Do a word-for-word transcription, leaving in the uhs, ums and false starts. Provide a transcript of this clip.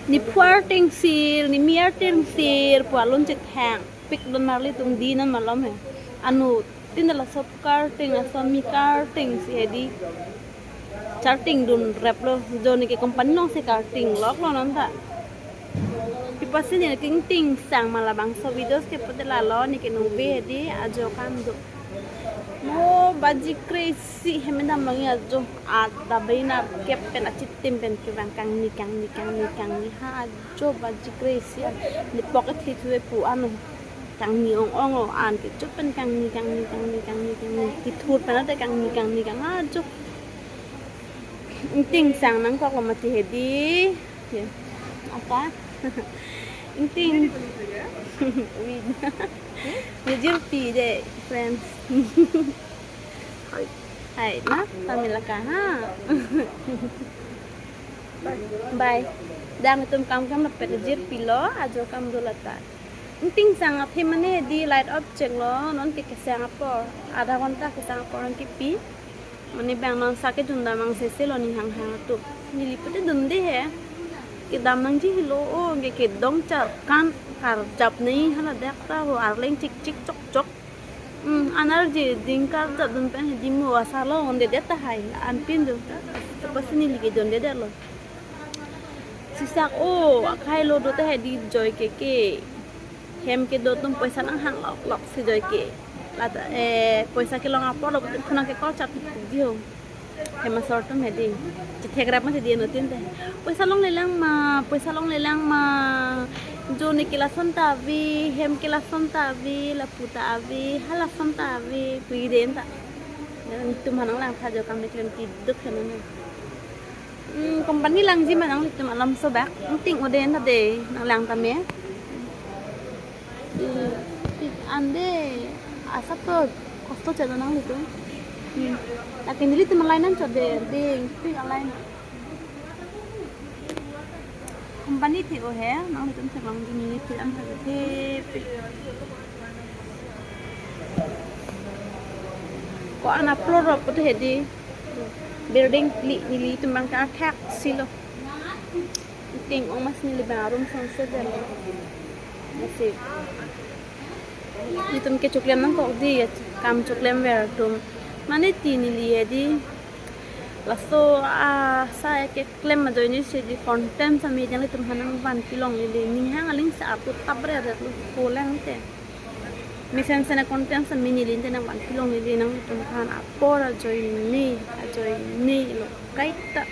Ni phu arting sir, ni mi arting sir, pu alun chethang pikdun marli tum di non malom he. Anuttin laso karting, laso mi karting si hedi. Charting dunrep lo, jo neke company along si karting lok lo non ta. Pi apotsi neke ingting sang ma labangso videos ke pute lalo neke nungve hedi ajo kam do. Mo baji kre-isi hem dam longji ajo, adap baji nerkep pen achitim pen kevang kangni kangni kangni kangni ha ajo baji kre-isi an. Nepok kethe thu pu ano. Kangni ong ong lo an kecho pen kangni kangni kangni kangni kangni. Kethur pen ate kangni kangni kang ha ajo. Ingting sang nangkok lo mati hedi. Ya. Apa? Ingting. Win. Nejirpi dei, friends. Hai, na, tame lake ha. Bye. Dang itum kam kam lapen nejirpi lo, ajo kam do lata. Ingting sang athe mane di light off chek lo, non ke kesang apor. Adha ghonta kesang apor nangkipi. Mane bang non sa kedun dam angsese lo ni hanghang atum. Neli pute dunde he. Kedam nangji helo o, ke kedong charkan karjap nei hala dak ta ho arleng chikchik chokchok. Hmm, an arje ding karjap dun pen hedi mo asa lo onde det tahai. Anpin do. Apotsi neli kedunde det lo. Sisak o, akhai lo do tahai di joike ke. Hem kedo atum poisa nanghang lok lok si joike. Lata, eh, poisa kelong apor lo, pute thunang ke kor chap di ho. Hem asor atum hedi. Chethekrap ma hedi anuttin te. Poisa longlelang ma, poisa longlelang ma. Jo neke lason ta ave, hem ke lason ta ave, lapu ta ave, ha lason ta ave, pu-i den ta. Nelitum aphan nanglang tha jo kam neklem kiduk hena na. Hmm, company langji ma nanglitum alam sobak. Ingting o den ta dei, nanglang tame. Hmm, ante asap to kosto chalo nanglitum. Hmm. Lake nelitum alai nangchot de, ding, pik alai. Company the o he, nanglitum theklongji neli pik an thak the pik. Ko-an apor lo pute hedi. Building phli nelitum bang ke athak si lo. Ingting ong mas neli bang arum songse det lo. Masih. Nelitum ke choklem nangkok di, kam choklem ver atum. Mane ti neli hedi. Laso, ah, sa keklem ajoine si di content sami nanglitum aphan nangvan kelonglele. Ning hang aling sa aput tabre re lo ko lang te. Mesen sena content sami neli te nangvan kelonglele nanglitum aphan apor ajoine, ajoine lo kaita.